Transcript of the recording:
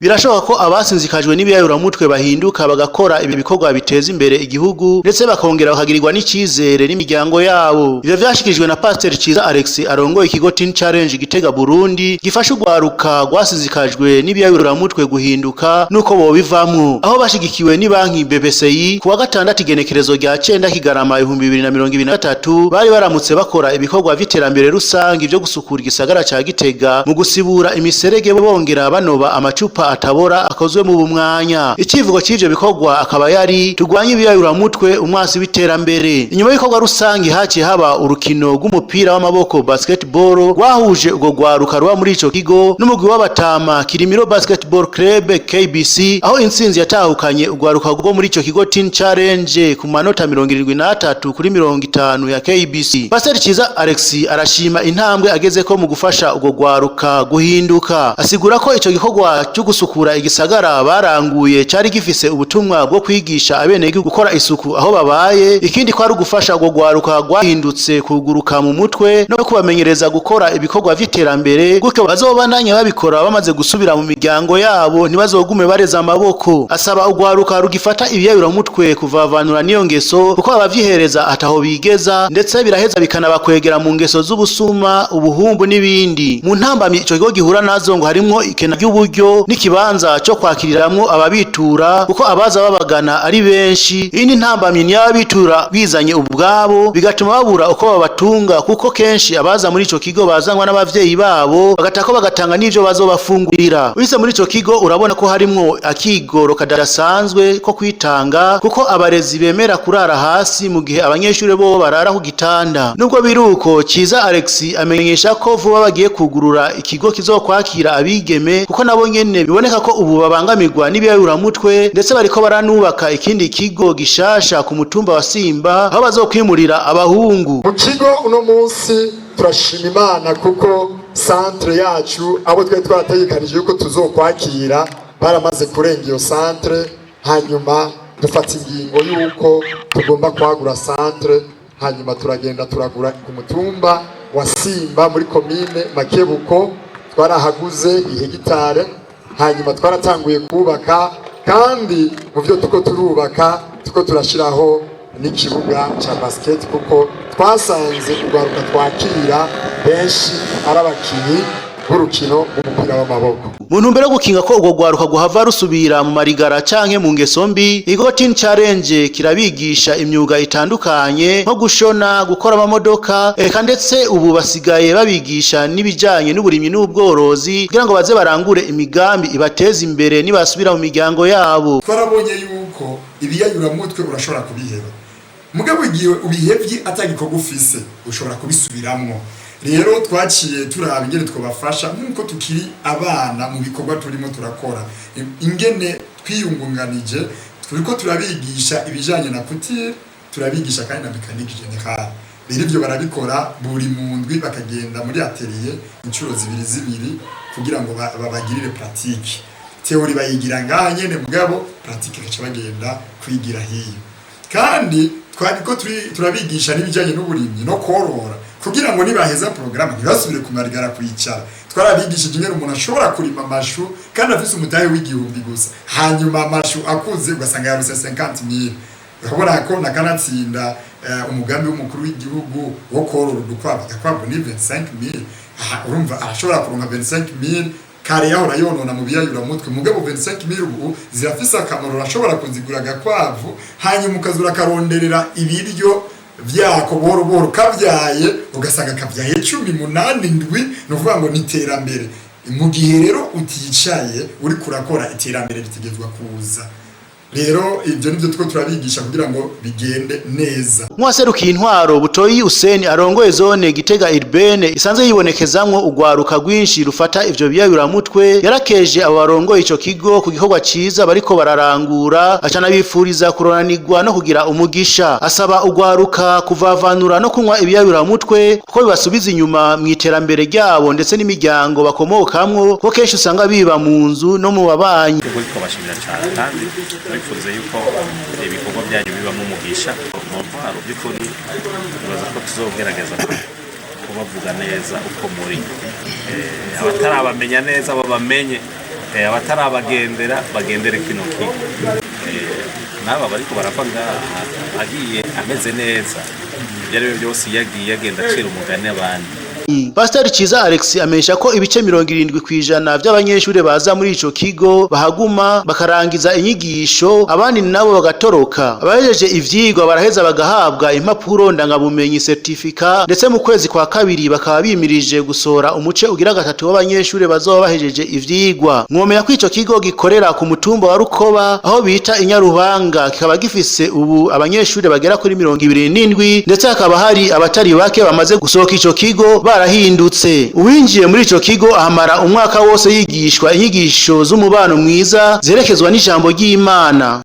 Birashoboka ko abasinzikajwe n'ibiyayuramutwe bahinduka, bagakora ibikorwa biteza imbere igihugu, ndetse bakongera bakagirirwa n'icizere n'imiryango yabo. Ivyo vyashikirijwe na Pasteur Ciza Alex, arongoye ikigo Teen Challenge Gitega Burundi, gifasha urwaruka rwasinzikajwe n'ibiyayuramutwe guhinduka nuko bobivamwo, aho bashigikiwe ni banki BPCI. Kuwa gatandatu, igenekerezo rya 9 Kigarama 2023, bari baramutse bakora ibikorwa vy'iterambere rusangi vyo gusukura igisagara ca Gitega mu gusibura imiserege, bongera banoba amacupa atabora akozwe mu bumwanya. Icivugo c'ivyo bikorwa akaba yari "Turwanye ibiyayuramutwe, umwasi w'iterambere". Inyuma y'ibikorwa rusangi haciye haba urukino rw'umupira w'amaboko, basketball, rwahuje urwo rwaruka ruba muri ico kigo n'umugwi w'abatama Kirimiro Basketball Club, KBC, aho intsinzi yatahukanye urwaruka rwo muri ico kigo Teen Challenge ku manota 73 kuri 50 ya KBC. Pastor Ciza Alex arashima intambwe agezeko mu gufasha urwo rwaruka guhinduka. Asigura ko ico gikorwa cyo gusukura igisagara baranguye cari gifise ubutumwa bwo kwigisha abenegihugu gukora isuku aho babaye, ikindi ko ari ugufasha urwo rwaruka rwahindutse kuguruka mu mutwe no kubamenyereza gukora ibikorwa vy'iterambere, gutyo bazobandanye babikora bamaze gusubira mu miryango yabo, ntibazogume bareza amaboko. Asaba urwaruka rugifata ibiyayuramutwe kuvavanura n'iyo ngeso, kuko abavyihereza ataho bigeza, ndetse biraheza bikanabakwegera mu ngeso z'ubusuma, ubuhumbu n'ibindi. Mu ntambamyi ico kigo gihura nazo ngo harimwo ikena ry'uburyo n'ikibanza co kwakiriramwo ababitura, kuko abaza babagana ari benshi. Iyindi ntambamyi ni y'ababitura bizanye ubwabo, bigatuma babura uko babatunga, kuko kenshi abaza muri ico kigo bazanwa n'abavyeyi babo, bagatako bagatanga n'ivyo bazobafungurira. Wise muri ico kigo urabona ko harimwo akigoro kadasanzwe ko kwitanga, kuko abarezi bemera kurara hasi mu gihe abanyeshuri bo barara ku gitanda. Nubwo biruko, Ciza Alex amenyesha ko vuba bagiye kugurura ikigo kizokwakira abigeme, kuko nabo nyene biboneka ko ubu babangamirwa n'ibiyayuramutwe, ndetse bariko baranubaka ikindi kigo gishasha ku mutumba wa Simba, aho bazokwimurira abahungu. Mu kigo uno munsi turashima Imana, kuko centre yacu, abo twari twarategekanije yuko tuzokwakira baramaze kurenga iyo centre. Hanyuma dufata ingingo yuko tugomba kwagura centre, hanyuma turagenda turagura ku mutumba wa Simba muri komine Makebuko. Twarahaguze ihegitare, hanyuma twaratanguye kubaka, kandi mu byo tuko turubaka tuko turashiraho n'ikibuga cya basket, kuko twasanze urwaruka twakira benshi ari abakinyi b'urukino rw'umupira w'amaboko. Mu ntumbero yo gukinga ko urwo rwaruka guhava rusubira mu marigara canke mu ngeso mbi, ikigo Teen Challenge kirabigisha imyuga itandukanye nko gushona, gukora amamodoka, eka ndetse ubu basigaye babigisha n'ibijanye n'uburimyi n'ubworozi, kugira ngo baze barangure imigambi ibateza imbere nibasubira mu miryango yabo. Twarabonye yuko ibiyayuramutwe urashobora kubiheba, mugabo igihe ubihevye atagikorwa ufise ushobora kubisubiramwo. Rero twaciye turaba ingene twabafasha, nk'uko tukiri abana mu bikorwa turimo turakora, ingene twiyungunganije. Turiko turabigisha ibijanye na couture, turabigisha kandi na mécanique générale. Rero ivyo barabikora buri mu ndwi, bakagenda muri atelier inshuro zibiri zibiri kugira ngo babagirire pratique. Théorie bayigira ngaha nyene, mugabo pratique gaca bagenda kwigira hiyo. Kandi twariko turabigisha n'ibijanye n'uburimyi no korora, kugira ngo nibaheza programme ntibasubire kumarigara kwicara. Twarabigishije ingene umuntu ashobora kurima amashu kandi afise umutahe w'1000 gusa, hanyuma amashu akuze ugasanga yaruse 50,000. Urabona ko nakanatsinda umugambi w'umukuru w'igihugu wo korora udukwavu. Agakwavu ni 25,000. Aha urumva arashobora kuronka 25,000. Kare yahora yonona mu biyayuramutwe, mugabo 25,000 ubu zirafise akamaro. Urashobora kuzigura agakwavu, hanyuma ukazura karonderera ibiryo vyako buhoro buhoro, kavyaye ugasanga kavyaye 10, 8, 7. Ni ukuvuga ngo ni iterambere. Mu gihe rero uticaye uri kurakora, iterambere ritegezwa kuza. Rero ibyo nibyo two turabigisha kugira ngo bigende neza. Nk'uwaserukiye intwaro, Butoyi Useni, arongoye zone Gitega Urbaine isanzwe yibonekezamwo urwaruka rwinshi rufata ivyo biyayuramutwe, yarakeje abo barongoye ico kigo ku gikorwa ciza bariko bararangura, aca bifuriza kuroranirwa no kugira umugisha. Asaba urwaruka kuvavanura no kunywa ibiyayuramutwe, kuko bibasubiza inyuma mu iterambere ryabo ndetse n'imiryango bakomokamwo, ko kenshi usanga biba mu nzu no mu babanyi. By'ukuri twabashimira cyane, kandi turifuza yuko ibikorwa byanyu bibamo umugisha mu ntwaro. By'ukuri tubaza ko tuzogerageza kubavuga neza uko muri, abatarabamenya neza babamenye. Abatarabagendera bagendere kino kigo. N'aba bariko barava ngaha agiye ameze neza, ibyo ari byo byose iyo agiye agenda acira umugani abandi. Pastor Ciza Alex amenyesha ko ibice 70% vy'abanyeshure baza muri ico kigo bahaguma bakarangiza inyigisho, abandi nabo bagatoroka. Abahejeje ivyigwa baraheza bagahabwa impapuro ndangabumenyi, certificat, ndetse mu kwezi kwa kabiri bakaba bimirije gusohora umuce ugira gatatu w'abanyeshure bazoba bahejeje ivyigwa. Mwomenya ko ico kigo gikorera ku mutumba wa Rukoba, aho bita Inyarubanga, kikaba gifise ubu abanyeshure bagera kuri 27, ndetse hakaba hari abatari bake bamaze gusohoka ico kigo barahindutse. Uwinjiye muri ico kigo ahamara umwaka wose yigishwa inyigisho z'umubano mwiza zerekezwa n'ijambo ry'Imana.